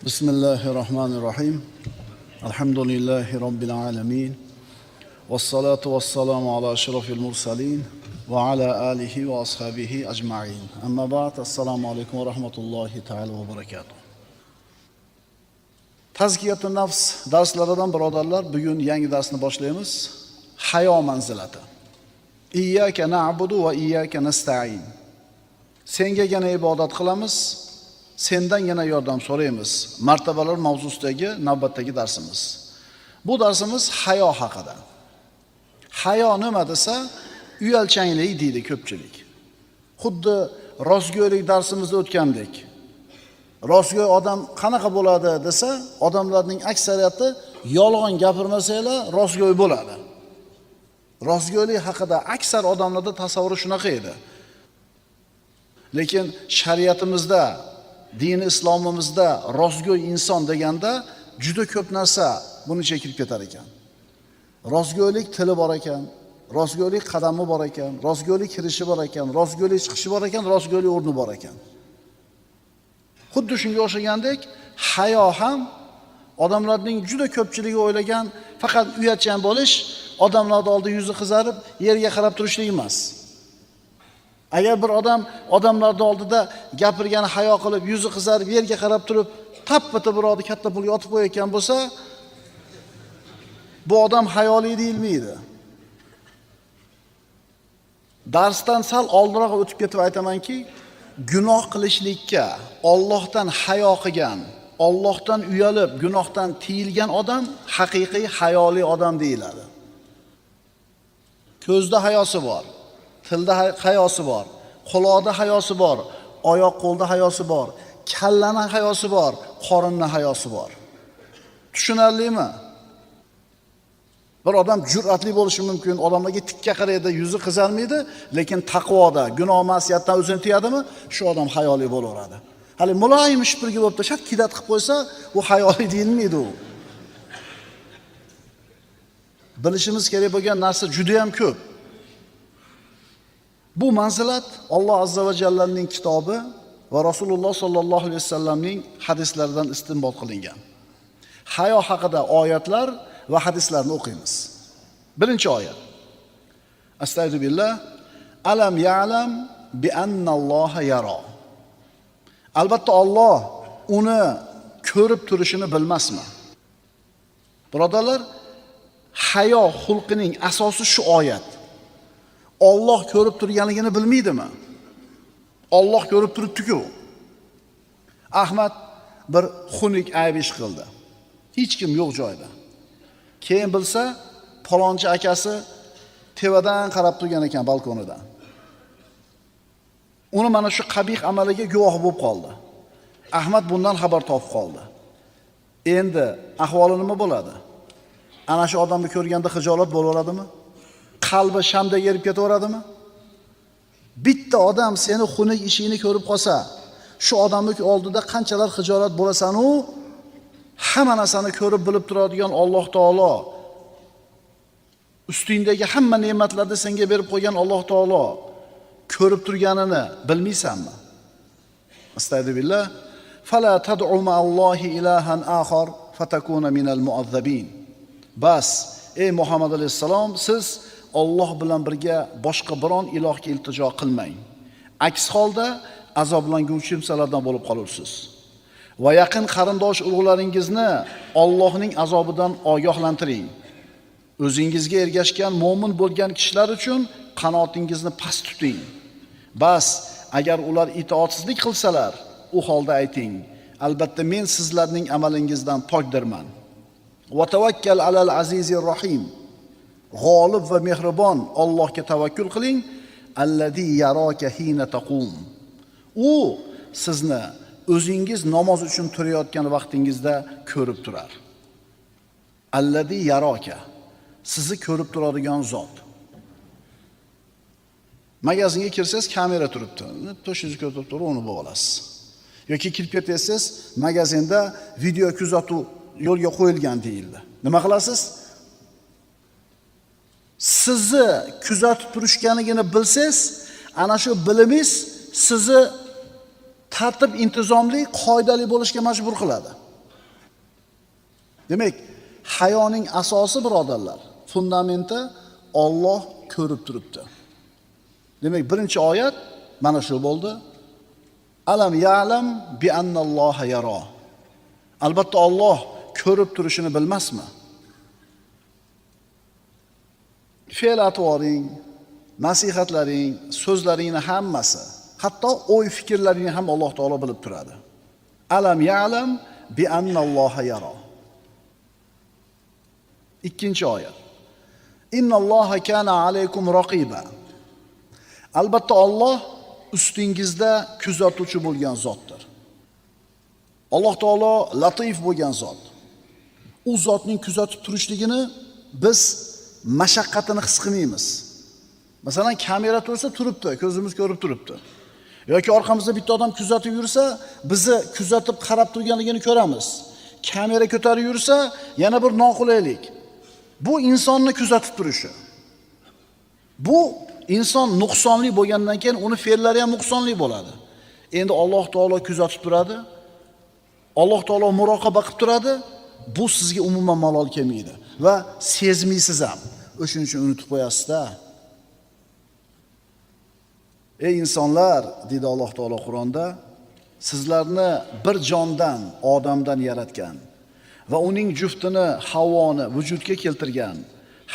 بسم الله الرحمن الرحيم. الحمد لله رب العالمين. والصلاة والسلام على أشرف المرسلين وعلى آله وأصحابه أجمعين. أما بعد، السلام عليكم ورحمة الله تعالى وبركاته. Tazkiyatun nafs darslaridan birodarlar, bugun yangi darsni boshlaymiz. Hayo manzilati. Iyyaka na'budu va iyyaka nasta'in. Sengagina ibodat qilamiz, sendangina yordam so'raymiz. Martabalar mavzusidagi navbatdagi darsimiz. Bu darsimiz hayo haqida. Hayo nima desa, uyalchanglik deydi ko'pchilik. Xuddi rostgo'ylik darsimizda o'tgandek. Rostgo'y odam qanaqa bo'ladi desa, odamlarning aksariyati yolg'on gapirmasanglar rostgo'y bo'ladi. Rostgo'ylik haqida aksar odamlarda tasavvuri shunaqa edi. Lekin shariatimizda, dini islomimizda rostgo'y inson deganda juda ko'p narsa buni ichiga kirib ketar ekan. Rostgo'ylik tili bor ekan, rostgo'ylik qadami bor ekan, rostgo'ylik kirishi bor ekan, rostgo'ylik chiqishi bor ekan, rostgo'ylik o'rni bor ekan. Xuddi shunga o'xshagandek, hayo ham odamlarning juda ko'pchiligi o'ylagan faqat uyatchan bo'lish, odamlar oldida yuzi qizarib, yerga qarab turishlik emas. Agar bir odam odamlarning oldida gapirgani hayo qilib, yuzi qizarib, yerga qarab turib, tappata birovni katta pulga otib qo'yayotgan bo'lsa, bu odam hayoli deyilmaydi. Darsdan sal oldinroq o'tib ketib aytamanki, gunoh qilishlikka Allohdan hayo qilgan, Allohdan uyalib, gunohdan tiyilgan odam haqiqiy hayoli odam deyiladi. Ko'zda hayosi bor, tilda hayosi bor, quloqda hayosi bor, oyoq qo'lda hayosi bor, kallani hayosi bor, qorinni hayosi bor. Tushunarlimi? Bir odam jur'atli bo'lishi mumkin, odamlarga tikka qaraydi, yuzi qizarmaydi, lekin taqvoda, gunoh ma'siyatdan o'zini tiyadimi? Shu odam hayoli bo'laveradi. Hali muloyim shipirgi bo'lib tashlab kidat qilib qo'ysa, u hayoli deyilmaydi u. Bilishimiz kerak bo'lgan narsa juda ham ko'p. Bu manzilat Alloh azza va jallaning kitobi va Rasululloh sollallohu alayhi vasallamning hadislaridan istinbot qilingan. Hayo haqida oyatlar va hadislarni o'qiymiz. Birinchi oyat. Astagfiru billah. Alam ya'lam bi annalloha yara. Albatta Alloh uni ko'rib turishini bilmasmi? Birodarlar, hayo xulqining asosi shu oyat. Alloh ko'rib turganligini bilmaydimi? Alloh ko'rib turibdi-ku. Ahmad bir xunuk ayb ish qildi. Hech kim yo'q joyda. Keyin bilsa, palonchi akasi tevadan qarab turgan ekan balkonidan. Uni mana shu qabih amaliga guvoh bo'lib qoldi. Ahmad bundan xabar topib qoldi. Endi ahvoli nima bo'ladi? Ana shu odamni ko'rganda xijolat bo'laveradimi? Qalbi shamda erib ketaveradimi? Bitta odam seni xunuk ishingni ko'rib qolsa, shu odamning oldida qanchalar xijolat bo'lasan u, hamma narsani ko'rib bilib turadigan Alloh taolo, ustingdagi hamma ne'matlarni senga berib qo'ygan Alloh taolo ko'rib turganini bilmaysanmi? Astagfirullah. Fala tad'u ma'allohi ilahan axar fatakuna minal mu'azzabin. Bas, ey Muhammad alayhissalom, siz Alloh bilan birga boshqa biron ilohga iltijo qilmang. Aks holda azoblanuvchi kimsalardan bo'lib qolursiz. Va yaqin qarindosh urug'laringizni Allohning azobidan ogohlantiring. O'zingizga ergashgan mo'min bo'lgan kishilar uchun qanotingizni past tuting. Bas, agar ular itoatsizlik qilsalar, u holda ayting: albatta men sizlarning amalingizdan pokdirman. Va tawakkal alal azizir rohim. G'olib va mehribon Allohga tavakkul qiling. Allazi yaraka hina taqum. U sizni o'zingiz namoz uchun turayotgan vaqtingizda ko'rib turar. Allazi yaraka. Sizni ko'rib turadigan zot. Magazinga kirsangiz kamera turibdi. To'shingizni ko'rib turib uni bo'lib olasiz. Yoki kirib ketsangiz magazinda video kuzatuv yo'lga qo'yilgan deyildi. Nima qilasiz? Sizni kuzatib turishganligini bilsangiz, ana shu bilimingiz sizni tartib intizomli, qoidali bo'lishga majbur qiladi. Demak, hayoning asosi birodarlar, fundamenti Alloh ko'rib turibdi. Demak, birinchi oyat mana shu bo'ldi. Alam ya'lam bi annalloha yara. Albatta Alloh ko'rib turishini bilmasmi? Fe'l-atvoring, nasihatlaring, so'zlaringni hammasi, hatto o'y fikrlaringni ham Alloh taolo bilib turadi. Alam ya'lam bi annalloha yara. Ikkinchi oyat. Innalloha kana alaykum raqiba. Albatta Alloh ustingizda kuzatuvchi bo'lgan zotdir. Alloh taolo latif bo'lgan zot. U zotning kuzatib turishligini biz mashaqqatini his qilmaymiz. Masalan, kamera tursa turibdi, ko'zimiz ko'rib turibdi. Yoki orqamizda bitta odam kuzatib yursa, bizni kuzatib qarab turganligini ko'ramiz. Kamera ko'tarib yursa, yana bir noqulaylik. Bu insonni kuzatib turishi. Bu inson nuqsonli bo'lgandan keyin uni fe'llari ham nuqsonli bo'ladi. Endi Alloh taolo kuzatib turadi. Alloh taolo muroqaba qilib turadi. Bu sizga umuman malol kelmaydi va sezmaysiz ham. O'shuning uchun unutib qo'yasiz-da. Ey insonlar, dedi Alloh taolo Qur'onda, sizlarni bir jondan, odamdan yaratgan va uning juftini Havvoni vujudga keltirgan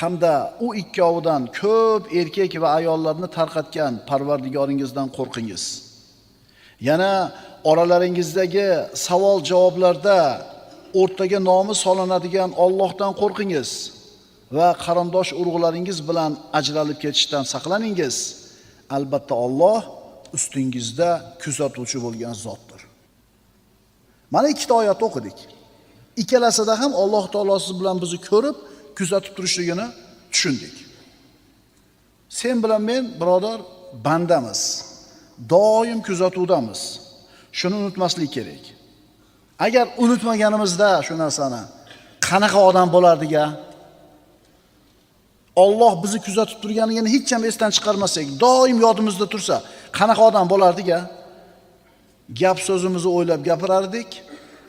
hamda u ikkovidan ko'p erkak va ayollarni tarqatgan Parvardigoringizdan qo'rqingiz. Yana oralaringizdagi savol javoblarda o'rtaga nomi solinadigan Allohdan qo'rqingiz va qarindosh urug'laringiz bilan ajralib ketishdan saqlaningiz. Albatta Alloh ustingizda kuzatuvchi bo'lgan zotdir. Mana ikkita oyat o'qidik. Ikkalasida ham Alloh taolo siz bilan bizni ko'rib, kuzatib turishligini tushundik. Sen bilan men, birodar, bandamiz. Doim kuzatuvdamiz. Shuni unutmaslik kerak. Agar unutmaganimizda shu narsani, qanaqa odam bo'lardik-a? Alloh bizni kuzatib turganligini hech ham esdan chiqarmasak, doim yodimizda tursa, qanaqa odam bo'lardik-a? Gap so'zimizni o'ylab gapirardik,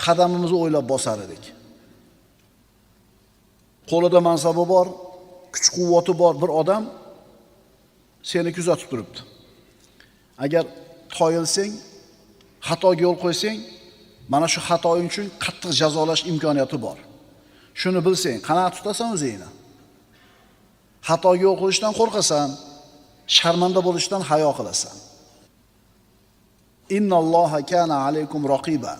qadamimizni o'ylab bosar edik. Qo'lida mansabi bor, kuch-quvvati bor bir odam seni kuzatib turibdi. Agar toyilsang, xatoga yo'l qo'ysang, mana shu xatoing uchun qattiq jazolash imkoniyati bor. Shuni bilsang, qanaqa tutasan o'zingni? Xatoga yo'l qo'yishdan qo'rqasan, sharmanda bo'lishdan hayo qilasan. Innalloha kana alaykum raqiba.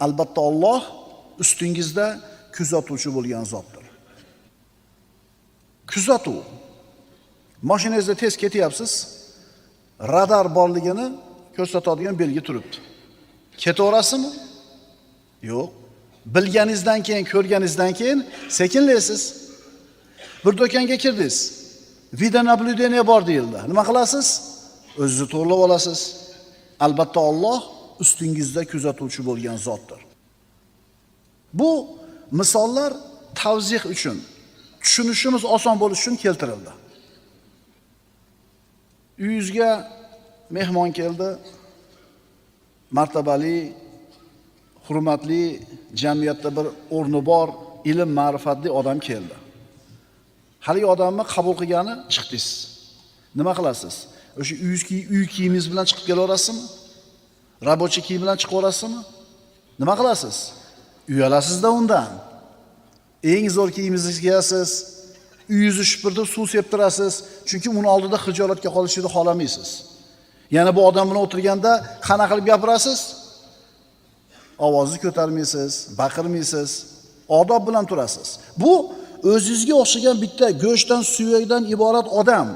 Albatta Alloh ustingizda kuzatuvchi bo'lgan zotdir. Kuzatuv. Mashinangizda tez ketyapsiz, radar borligini ko'rsatadigan belgi turibdi. Ketaverasizmi? Yo'q. Bilganingizdan keyin, ko'rganingizdan keyin sekinlaysiz. Bir do'konga kirdingiz. Videonablюдение bor deyildi. Nima qilasiz? O'zingizni to'g'rilab olasiz. Albatta Alloh ustingizda kuzatuvchi bo'lgan zotdir. Bu misollar tavzih uchun, tushunishimiz oson bo'lishi uchun keltirildi. Uyingizga mehmon keldi. Martabali, hurmatli, jamiyatda bir o'rni bor, ilm ma'rifatli odam keldi. Haligi odamni qabul qilgani chiqdingiz. Nima qilasiz? O'sha uy kiyimingiz bilan chiqib kelaverasizmi? Rabochi kiyim bilan chiqaverasizmi? Nima qilasiz? Uyalasizda undan. Eng zo'r kiyimingizni kiyasiz, uyingizni shupurtib suv septirasiz, chunki uni oldida xijolatga qolishini xohlamaysiz. Yana bu odam bilan o'tirganda qanaqa qilib gapirasiz? Ovozni ko'tarmaysiz, baqirmaysiz, odob bilan turasiz. Bu o'zingizga o'xshagan bitta go'shtdan, suyakdan iborat odam.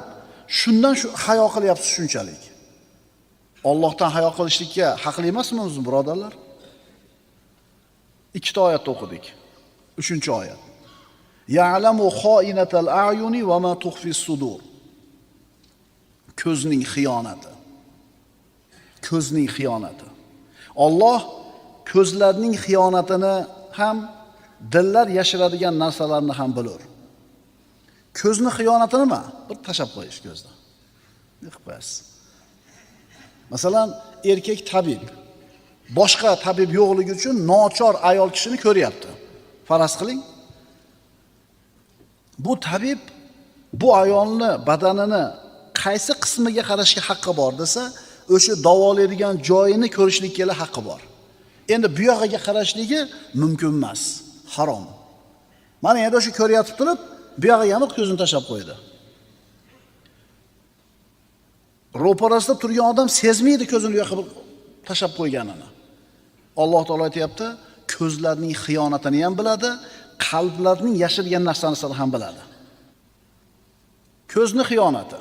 Shundan shu hayo qilyapsiz shunchalik. Allohdan hayo qilishlikka haqli emasmizmi, birodarlar? Ikkita oyat o'qidik. Uchinchi oyat. Ya'lamu xoinatal a'yuni va ma tukhfi sudur. Ko'zning xiyonati. Ko'zning xiyonati. Alloh ko'zlarning xiyonatini ham, dillar yashiradigan narsalarni ham bilur. Ko'zni xiyonati nima? Bir tashab qo'yish ko'zni. Ne qilib qo'yasiz? Masalan, erkak tabib. Boshqa tabib yo'qligi uchun nochor ayol kishini ko'ryapti. Faraz qiling. Bu tabib bu ayolni badanini qaysi qismiga qarashga haqqi bor desa, o'sha davolaydigan joyini ko'rishlikka haqqi bor. Endi bu yog'iga qarashligi mumkin emas, harom. Mana endi o'sha ko'rayotib turib, bu yog'iga ham ko'zini tashlab qo'ydi. Ro'parasida turgan odam sezmaydi ko'zini u yoqqa tashlab qo'yganini. Alloh taolo aytayapti, ko'zlarning xiyonatini ham biladi, qalblarning yashirgan narsasini ham biladi. Ko'zni xiyonati.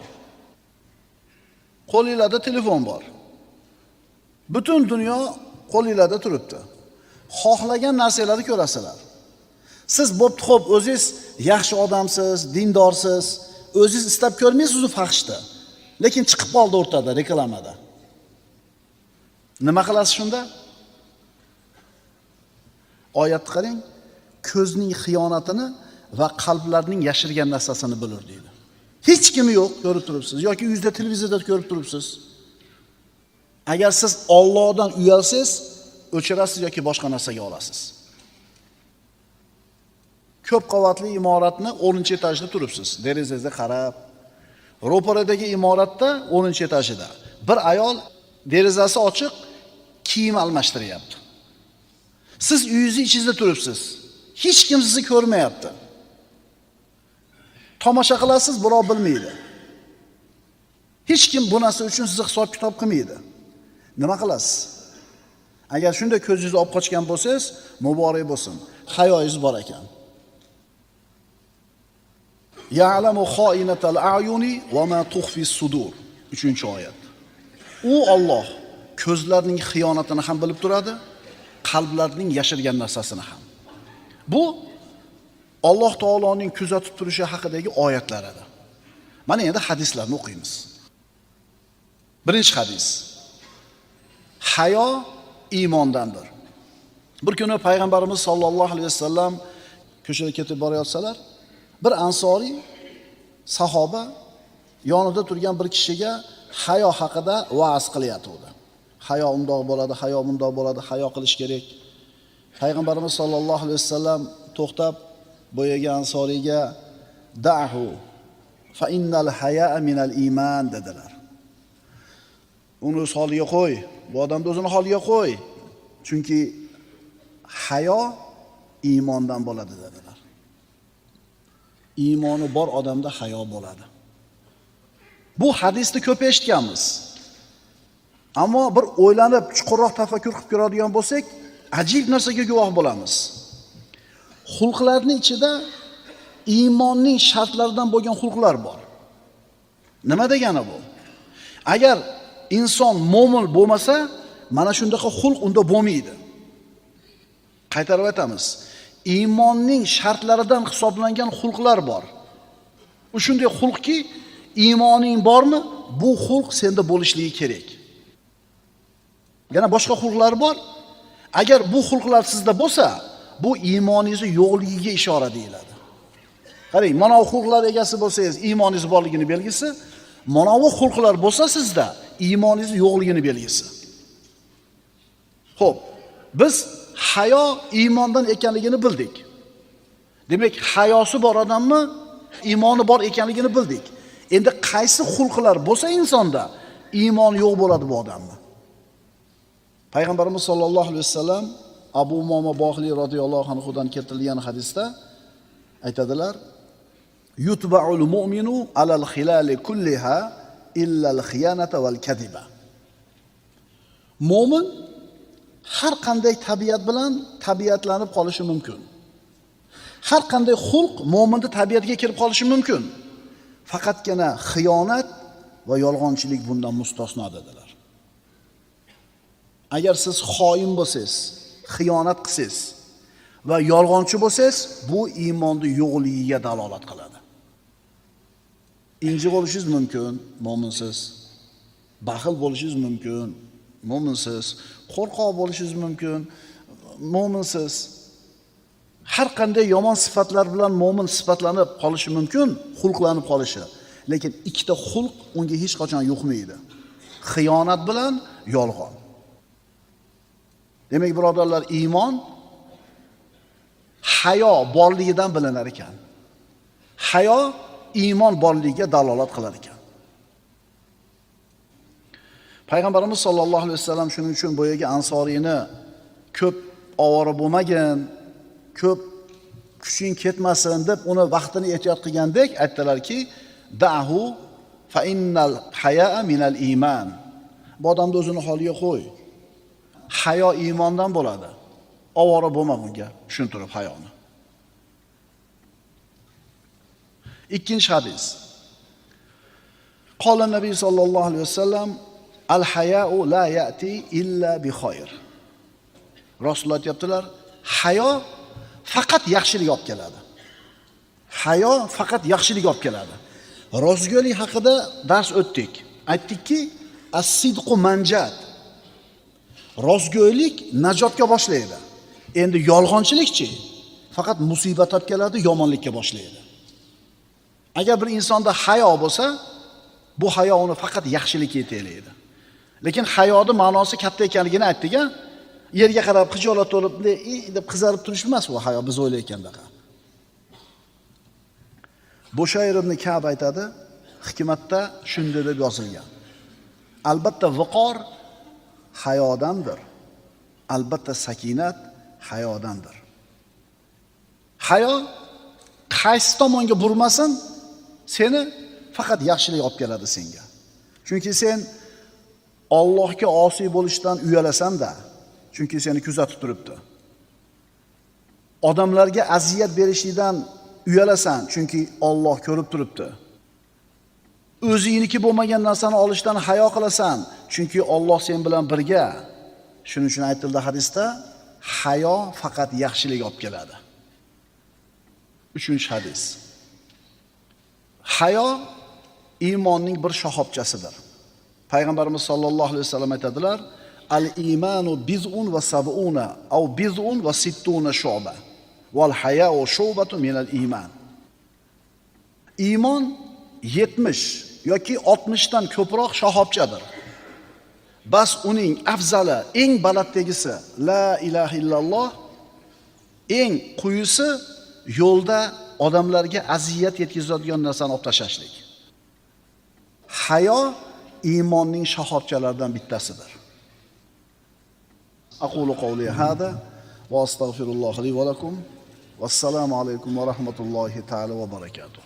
Qo'lingizda telefon bor. Butun dunyo qo'lingizda turibdi. Xohlagan narsalarni ko'rasizlar. Siz bo'pti xo'p, o'zingiz yaxshi odamsiz, dindorsiz, o'zingiz istab ko'rmaysiz u fahshni. Lekin chiqib qoldi o'rtada reklamada. Nima qilasiz shunda? Oyatni qarang, ko'zning xiyonatini va qalblarning yashirgan narsasini bilur deydi. Hech kim yo'q, ko'rib turibsiz yoki yuzda televizorda ko'rib turibsiz. Agar siz Allohdan uyalsangiz, o'chirasiz yoki boshqa narsaga olasiz. Ko'p qavatli imoratni 10-etajida turibsiz, derazangizga qarab. Ro'paradagi imoratda 10-etajida bir ayol derazasi ochiq kiyim almashtiryapti. Siz uyingizni ichingizda turibsiz. Hech kim sizni ko'rmayapti. Tomosha qilasiz, birov bilmaydi. Hech kim bu narsa uchun sizni hisob-kitob qilmaydi. Nima qilasiz? Agar shunda ko'zingizni olib qochgan bo'lsangiz, muborak bo'lsin. Hayoyingiz bor ekan. Ya'lamu xoinatal a'yuni va ma tukhfi sudur. 3-oyat. U Alloh ko'zlarning xiyonatini ham bilib turadi, qalblarning yashirgan narsasini ham. Bu Alloh taoloning kuzatib turishi haqidagi oyatlar edi. Mana endi hadislarni o'qiymiz. Birinchi hadis. Hayo iymondandir. Bir kuni payg'ambarimiz sollallohu alayhi vasallam ko'chada ketib borayotsalar, bir ansoriy sahoba yonida turgan bir kishiga hayo haqida va'z qilyotdi. Hayo undoq bo'ladi, hayo bundoq bo'ladi, hayo qilish kerak. Payg'ambarimiz sollallohu alayhi vasallam to'xtab boyagi ansoriyga da'hu fa innal haya'a minal iymon dedilar. Uni o'z holiga qo'y, bu odamni o'zini holiga qo'y. Chunki hayo iymondan bo'ladi dedilar. Iymoni bor odamda hayo bo'ladi. Bu hadisni ko'p eshitganmiz. Ammo bir o'ylanib, chuqurroq tafakkur qilib ko'radigan bo'lsak, ajib narsaga guvoh bo'lamiz. Xulqlarning ichida iymonning shartlaridan bo'lgan xulqlar bor. Nima degani bu? Agar inson mo'min bo'lmasa, mana shundaqa xulq unda bo'lmaydi. Qaytarib aytamiz. Iymonning shartlaridan hisoblangan xulqlar bor. U shunday xulqki, iymoning bormi, bu xulq senda bo'lishligi kerak. Yana boshqa xulqlar bor. Agar bu xulqlar sizda bo'lsa, bu iymoningizni yo'qligiga ishora deyiladi. Qarang, mana bu xulqlar egasi bo'lsangiz, iymoningiz borligini belgisi, mana bu xulqlar bo'lsa sizda, iymoningiz yo'qligini belgisi. Xo'p, biz hayo iymondan ekanligini bildik. Demak, hayosi bor odammi, iymoni bor ekanligini bildik. Endi qaysi xulqlar bo'lsa insonda iymon yo'q bo'ladi bu odamni? Payg'ambarimiz sollallohu alayhi vasallam Abu Umoma Bohliy radhiyallohu anhudan keltirilgan hadisda aytadilar: Yutba'ul mu'minu alal xilali kulliha illa al-xiyanata wal kadiba. Mo'min har qanday tabiat bilan tabiatlanib qolishi mumkin. Har qanday xulq mo'minning tabiatiga kirib qolishi mumkin. Faqatgina xiyonat va yolg'onchilik bundan mustasno dedilar. Agar siz xoin bo'lsangiz, xiyonat qilsangiz va yolg'onchi bo'lsangiz, bu iymonning yo'qligiga dalolat qiladi. Injiq bo'lishingiz mumkin, mo'minsiz. Baxil bo'lishingiz mumkin, mo'minsiz. Qo'rqoq bo'lishingiz mumkin, mo'minsiz. Har qanday yomon sifatlar bilan mo'min sifatlanib qolishi mumkin, xulqlanib qolishi. Lekin ikkita xulq unga hech qachon yuqmaydi. Xiyonat bilan yolg'on. Demak, birodarlar, iymon Hayo borligidan bilinar ekan. Hayo iymon borligiga dalolat qilar ekan. Payg'ambarimiz sollallohu alayhi vasallam shuning uchun boyagi ansoriyni ko'p ovora bo'lmagin, ko'p kuching ketmasin deb uni vaqtini ehtiyot qilgandek aytdilarki, da'hu fa innal hayaa minal iymon. Bu odamni o'zini holiga qo'y. Hayo iymondan bo'ladi. Ovora bo'lma bunga, tushuntirib hayoni. Ikkinchi hadis. Qola Nabiy sallallohu alayhi vasallam al haya'u la ya'ti illa bi khayr. Rasululloh aytibdilar, hayo faqat yaxshilik olib keladi. Hayo faqat yaxshilik olib keladi. Rostgo'ylik haqida dars o'tdik. Aytdikki, as-sidqu manjat. Rostgo'ylik najotga boshlaydi. Endi yolg'onchilikchi faqat musibat olib keladi, yomonlikka boshlaydi. Agar bir insonda hayo bo'lsa, bu hayo uni faqat yaxshilikka yetaklaydi. Lekin hayoni ma'nosi katta ekanligini aytdik-a. Yerga qarab xijolat bo'lib, deb qizarib turish emas bu hayo biz o'ylayotgandaqa. Bushayr ibn Ka'b aytadi, hikmatda shunday deb yozilgan. Albatta viqor hayodandir. Albatta sakinat hayodandir. Hayo qaysi tomonga burmasin, seni faqat yaxshilik olib keladi senga. Chunki sen Allohga osiy bo'lishdan uyalasan-da, chunki seni kuzatib turibdi. Odamlarga aziyat berishlikdan uyalasan, chunki Alloh ko'rib turibdi. O'zingniki bo'lmagan narsani olishdan hayo qilasan, chunki Alloh sen bilan birga. Shuning uchun aytildi hadisda, hayo faqat yaxshilik olib keladi. Uchinchi hadis. Hayo iymonning bir shoxobchasidir. Payg'ambarimiz sollallohu alayhi vasallam aytadilar, al-iymanu biz'un va sab'una aw biz'un va sittuna shu'ba. Wal haya'u shu'batun minal iymon. Iymon 70 yoki 60 dan ko'proq shoxobchadir. Bas uning afzali, eng balandligisi la ilaha illalloh, eng quyisi yo'lda odamlarga aziyat yetkazadigan narsani olib tashlashlik. Hayo iymonning shoxobchalaridan bittasidir. Aqulu qawli hada va astagfirulloh li va lakum. Vassalomu alaykum va rahmatullohi ta'ala va barakatuh.